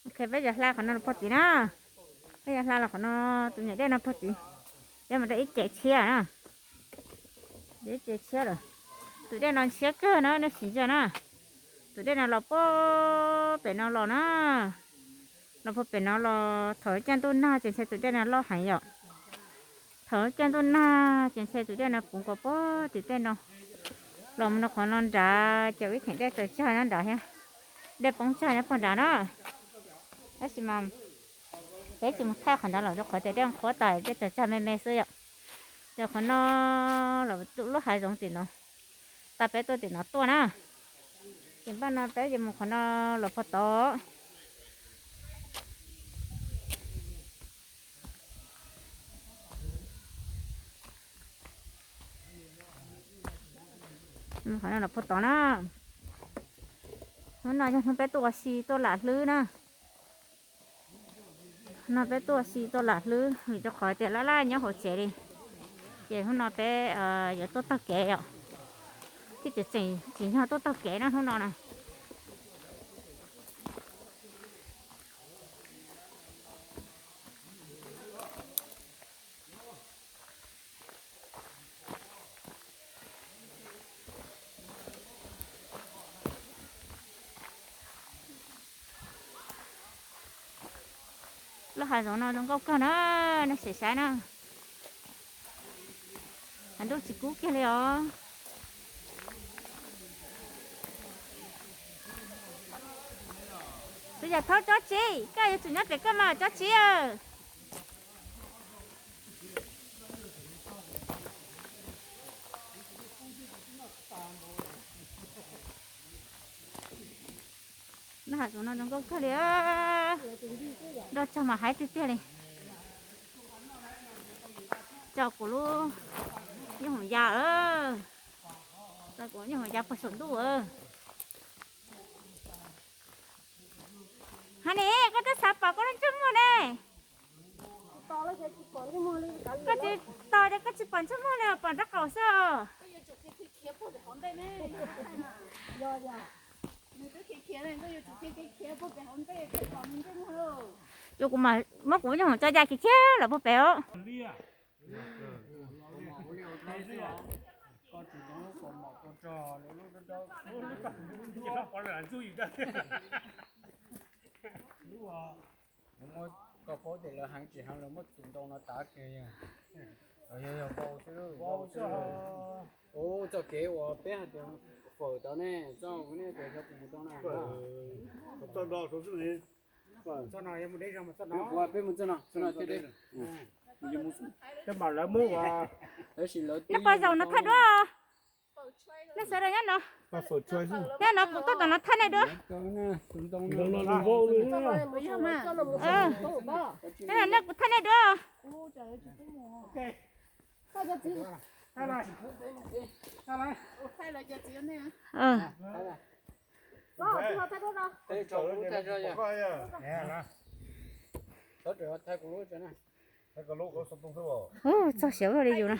Ok, peb yuav hla qhov no los puag tid na. Peb yuav hla los qhov no, tus niam dej no puag tid. Peb mus rau ib ce tshiab na. Ib ce tshiab lawm. Tus dej no ntshiab kawg na, nej sim ntsia na. Tus dej no los puag pem no los na. Los puag pem no los thaum caij ntuj nag ces ntshe tus dej no loj heev yom. Thaum caij ntuj nag ces ntshe tus dej no puv nkaus puag tim tej no. Los mus rau qhov no nrad ces ib theem dej tawm tsag nyob nrad thiab. Dej poob tsag nyob puag nrad na. Tab sis mas peb tsis mus thaij qhov nrad lawm rau qhov tias dej qhuav tas, dej tawm tsag me me xwb yom. Ces qhov no los lub hav zoov tim no, tas peb tuaj tim no tuaj na. Ces npaj no peb yuav mus qhov no los puag tod. Qhov no los puag tod na. Hnub no yog hnub peb tuaj ua si tuaj lam hlwb na. No peb tuaj ua si tuaj lam hlwb vim rau qhov tias laj laj nyob hauv tsev li. Ces hnub no peb yuav tuaj taug kev yom. Thiab tseem tseem tsim nyog tuaj taug kev na hnub no na. Lub hav zoov no zoo nkauj kawg na, nej sim saib na. Hav ntuj tsis kub kiag li os. Tus yawg thaub cob tsi, koj yuav tsum nyob pem koj mas cob tsi. Lub hav zoov no zoo nkauj kawg li, nroj tsag mas haib tiag tiag li. Tso kuv lub nyuj hoom ya, tso kuv nyuj hoom ya puag saum ntuj. Ha ne, koj twb xav pom koj lub ntsej muag ne. Koj tsis tos ces koj tsis pom ntsej muag li, pom nraub qaum xwb os. Yuav kuv mam muab kuv nyuj hoom tso ya khiav khiav lawm puag pem os. Kom paub tias lawv heev tsis heev, lawv muab tus ntoo no tav kiag. Yog vau xwb, vau xwb. Ua txoj kev uas peb hais tias fawm tod ne, txoj nej tias xyov tus ntoo na. Txoj no, peb mus txoj no, txoj no thiaj deb. Tab mas lawv muab ua, tab sis lawv, nej pom zaum no thaij duab. Nej sawv daws nyob no, nyob no kuv tuaj tom no thaij nej duab. Nyob no nej kuv thaij nej duab. Txog siav ua li yus na.